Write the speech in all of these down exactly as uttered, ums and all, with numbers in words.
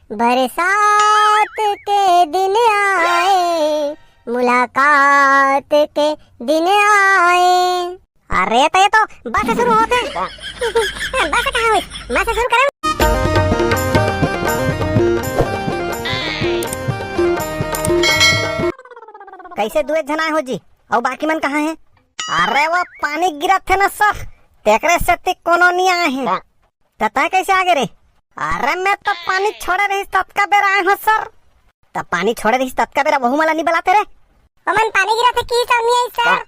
बरसात के दिन आए, मुलाकात के दिन आए। अरे, त ये तो ब से शुरू होथे। ब से कहाँ होइस? म से शुरू करव। कइसे दुए झन आए हो जी? अउ बाकी मन कहाँ हे? अरे, वो पानी गिरत हे ना सर, तेकरे सेती कोनो नी आए हे। त तैं कइसे आगे रे? अरे, मैं तो पानी छोड़े रहिस, ततका बेरा आए हो सर। त पानी छोड़े रहिस, ततका बेरा वहू मन ला नी बलाते रे? ओमन पानी गिरत हे कि सब नी आइस सर।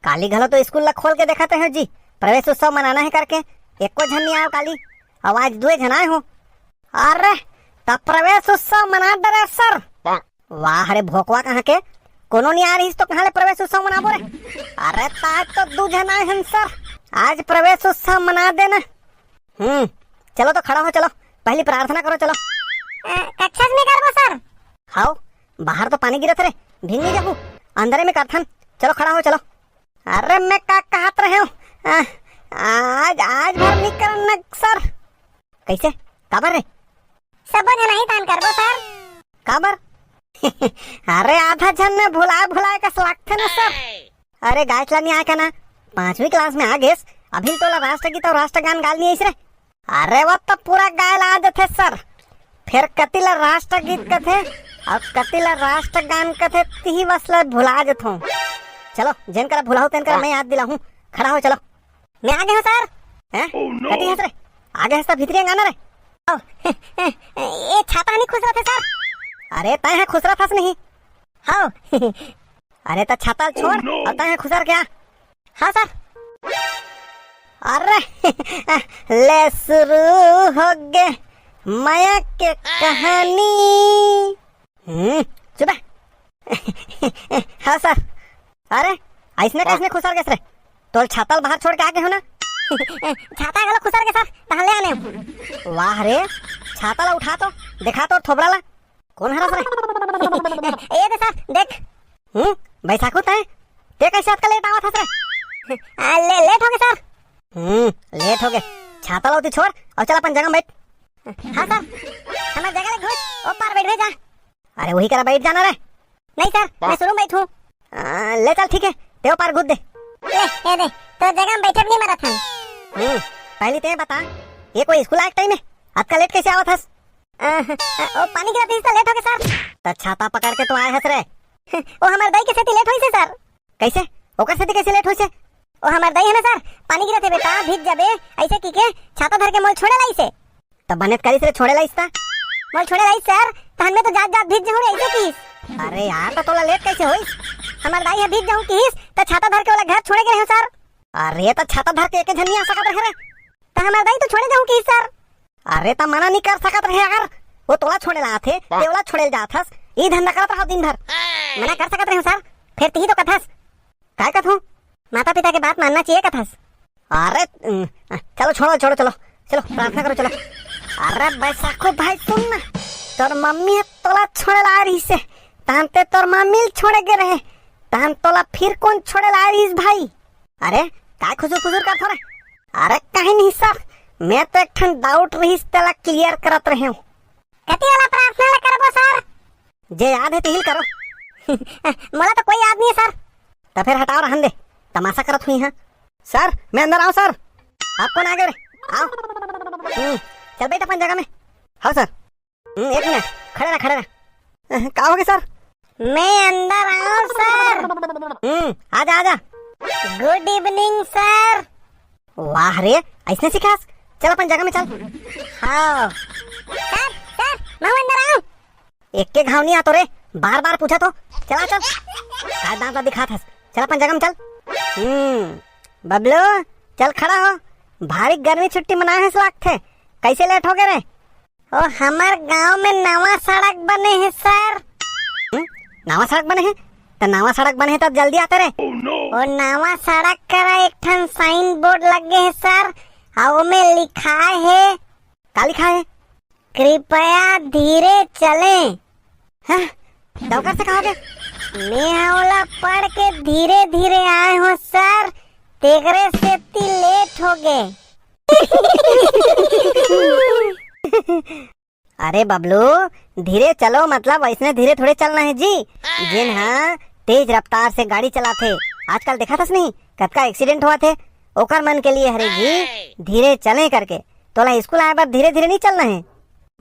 काली घलो तो स्कूल ला खोल के देखाते हो जी, प्रवेश उत्सव मनाना हे करके, एको झन नी आयो काली। अउ आज दुए झन आए हो। अरे, त प्रवेश उत्सव मना डरे सर। वाह रे भोकवा कहाँ के, कोनो नी आ रहिस तो कहाँ ले प्रवेश उत्सव मनाबो रे? अरे, त आज तो दू झन आए हन सर, आज प्रवेश उत्सव मना देना। हम्म, चलो तो खड़ा हो, चलो, पहली प्रार्थना करो, चलो। अ, कक्षा में करबो सर? हाओ, बाहर तो पानी गिरत रे, भींग नहीं जाबू, अंदरे में करथन। चलो खड़ा हो, चलो। अरे मैं का कहत रहे हूँ, अ, आज, आज भर नहीं करन न सर। कैसे? काबर रे? सबो झन आही तान करबो सर। काबर? अरे आधा झन में भुलाए भुलाए कस लागथे न सर। अरे गाय चला नहीं आए का ना, पांचवी क्लास में आ गेस, अभी तोला राष्ट्रगीत अउ राष्ट्रगान गाल नहीं आइस रे। अरे वो तो पूरा गाय ला आ देथे सर, फिर कति ला राष्ट्रगीत कथे अउ कति ला राष्ट्रगान कथे, तिही बस ला भुला जथों। चलो जेन करा भुलाहू तेन करा मैं याद दिलाहूँ, खड़ा हो चलो। मैं आ गए हूँ सर। हैं? Oh no! कति हस रे? आ गए हस त भीतरी अंगाना रे। आओ। ये छाता नहीं खुसरत हे सर। अरे तैं है खुसरत हस नहीं। हाँ। अरे त छाता छोड़। Oh no! अउ तैं है खुसर क्या? हाँ सर। अरे ले शुरू हो गे मया के कहानी। हम्म, चुप। हाँ सर। अरे, अइसने कैसने खुसर गेस रे? तोल छाता ल बाहर छोड़ के आ गे हो ना? छाता घलो खुसर गे सर, तहाँ ले आने। वाह रे, छाता ला उठा तो, देखा तोर थोबड़ा ला। कौन हरस रे? ए दे सर, देख। हम्म, बैसाखू तैं? ते कैसे अतका लेट आवत हस रे? आ, ले, लेट हो गे सर। हम्म, लेट हो गे। छाता ला उती छोड़ अउ चल अपन जगह में बैठ। हाँ सर, हमर जगह ले घुस, ओ पार बैठ जा। अरे वही करा बैठ जाना रे। नहीं सर, मैं शुरू में बैठूं। आ, ले चल ठीक है, तेव पार घुस दे। ले, ये दे, तो जगह में बैठे भी नहीं मरत हन। हम्म, पहली ते बता, ये कोई स्कूल आए टाइम है? अतका लेट कैसे आवत हस? आ, आ, ओ पानी गिरत रहिस त लेट हो गे सर। त छाता पकड़ के तो आए हस रे। ओ हमर दाई के सेती लेट होइस हे सर। कैसे? ओकर सेती कैसे लेट होइस हे? ओ हमर दाई है ना सर, पानी गिरत हे बेटा, भीज जाबे, ऐसे की के छाता धर के मोल छोड़े लाइस हे। त बने त करिस रे, छोड़े लाइस त। मोल छोड़े लाइस सर, त हन में तो जात जात भीज जाहूं रे, ऐसे किस। अरे यार, त तोला लेट कैसे होइस? हमर दाई ह भीज जाहूं किस, त छाता धर के ओला घर छोड़े गे रहेंव सर। अरे त छाता धर के एके झन नहीं आ सकत रहे रे। त हमर दाई तो छोड़े जाहूं किस सर। अरे त मना नहीं कर सकत रहे यार, वो तोला छोड़े ला आथे, ते ओला छोड़े ल जात हस, ई धंधा करत रहो दिन भर। मना कर सकत रहे सर, फिर तिही तो कथस। काय कथूं? माता पिता के बात मानना चाहिए कथस। अरे, उम, चलो छोड़ो, छोड़ो, चलो, चलो प्रार्थना करो, चलो। अरे बैसाखू भाई सुन ना, तोर मम्मी ह तोला छोड़े ला आ रहिस हे, तहन ते तोर मम्मी ल छोड़े गे रहे, तहन तोला फिर कौन छोड़े ला आ रहिस भाई? अरे, काय खुसुर खुसुर करथो रे? अरे, कहीं नहीं सर, मैं तो एक ठन डाउट रहिस, तेला क्लियर करत रहे हूँ। कति वाला प्रार्थना ला करबो सर? जे याद है तिही ल करो। मोला तो कोई याद नहीं है सर। त फिर हटाओ, रहन दे, तमाशा करत हुई है। सर, मैं अंदर आऊँ सर। आप कौन आ गए रे? आओ। हम्म, चल बैठ अपन जगह में। हाँ सर। हम्म, एक मिनट, खड़े रह, खड़े रह। अह, का हो गया सर? मैं अंदर आऊं सर? हम्म, आजा, आजा। गुड इवनिंग सर। वाह रे, ऐसने सिखास? चल अपन जगह में चल। हाँ। सर, सर, मैं अंदर आऊं? एक के घाव नहीं आतो रे, बार बार पूछा तो। चला चल। का दांत ला दिखात हस? चल अपन जगह में चल। हम्म, बबलू, चल खड़ा हो। भारी गर्मी छुट्टी मनाए हस लागथे। कैसे लेट हो गए रे? ओ हमर गांव में नवा सड़क बने हे सर। हम्म? नवा सड़क बने हे? त नवा सड़क बने हे त जल्दी आते रे। ओ नवा सड़क करा एक ठन साइन बोर्ड लगे हे सर, अउ ओमे लिखाए हे। का लिखाए हे? कृपया धीरे चलें। हाँ? त ओकर से का होगे? मैं ओला पढ़ के धीरे धीरे आए हो सर, तेकरे सेती लेट हो गए। अरे बबलू, धीरे चलो मतलब वैसने धीरे थोड़े चलना हे जी। जेन हा तेज रफ्तार से गाड़ी चलाथे, आजकल देखत हस नहीं, कतका accident होवत हे। ओकर मन के लिए हरे जी, धीरे चले करके। तोला स्कूल आए बर धीरे धीरे नहीं चलना हे।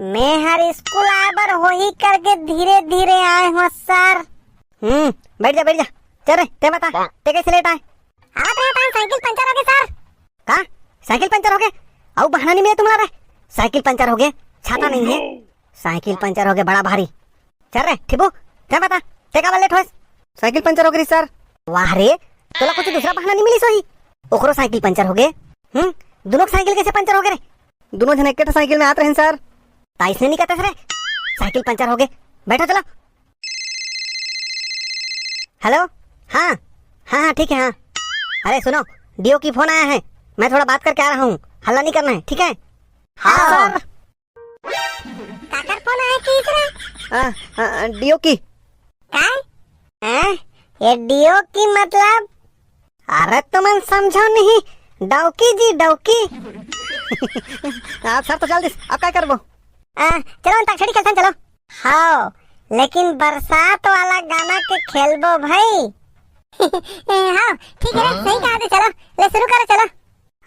मैं हर स्कूल आए बर होही करके धीरे धीरे आए हूँ सर। हम्म, बैठ जा, बैठ जा। चल रे, ते बता, ते कैसे लेट आए? आवत रहे, अपन साइकिल पंचर हो गे सर। का? साइकिल पंचर हो गे? अउ बहाना नहीं मिले तुम्हारा रे। साइकिल पंचर हो गे, छाता नहीं है। साइकिल पंचर हो गे, बड़ा भारी। चल रे, ठिबू, ते बता, ते काबर लेट होस? साइकिल पंचर हो गे सर। वाह रे, तोला कुछ दूसरा बहाना नहीं मिलिस होही? ओकरो साइकिल पंचर हो गे। हम्म, दोनों के साइकिल कैसे पंचर हो गे रे? दोनों झन एक साइकिल में आत रहेन सर। ताइस ने नहीं कहते रे, साइकिल पंचर हो गे, बैठो चलो। हेलो, हाँ, हाँ, हाँ, ठीक है, हाँ। अरे सुनो, डीओ की फोन आया है, मैं थोड़ा बात करके आ रहा हूँ, हल्ला नहीं करना है, ठीक है? हाँ। सर। काकर फोन आया की इतरा? आ, आ, डीओ की। काय? हैं? ये डीओ की मतलब? अरे तुमन समझो नहीं, डौकी जी, डौकी। आप सर तो चल दिस, अब काय करबो? आ, चलो अंताक्षरी खेलथन, चलो। हाँ, लेकिन बरसात वाला गाना के खेलबो भाई। हाँ, ठीक है रे, सही कहा थे, चलो, ले शुरू करो, चलो।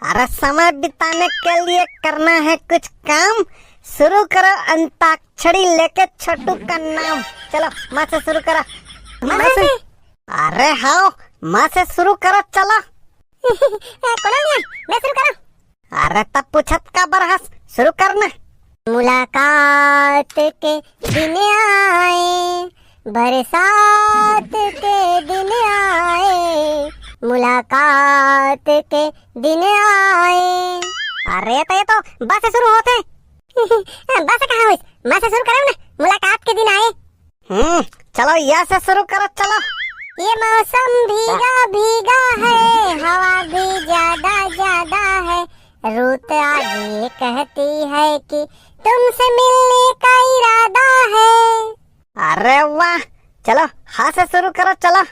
अरे समय बिताने के लिए करना है कुछ काम, शुरू करो अंताक्षरी लेके छोटू का नाम। चलो, माँ से शुरू करो। माँ से? अरे हाँ, माँ से शुरू करो, चलो। ए, कोना नहीं है, मैं शुरू करूँ? अरे तब पूछत काबर हस, शुरू कर ना। मुलाकात के दिन आए, बरसात के दिन आए, मुलाकात के दिन आए। अरे तो ये तो ब से शुरू होथे। ब से कहाँ होइस? म से शुरू करो ना, मुलाकात के दिन आए। हम्म, चलो या से शुरू करो, चलो। ये मौसम भीगा भीगा है, हवा भी ज्यादा ज्यादा है। रुत आज ये कहती है कि तुमसे मिलने का इरादा है। अरे वाह, चलो, ह से शुरू करो, चलो।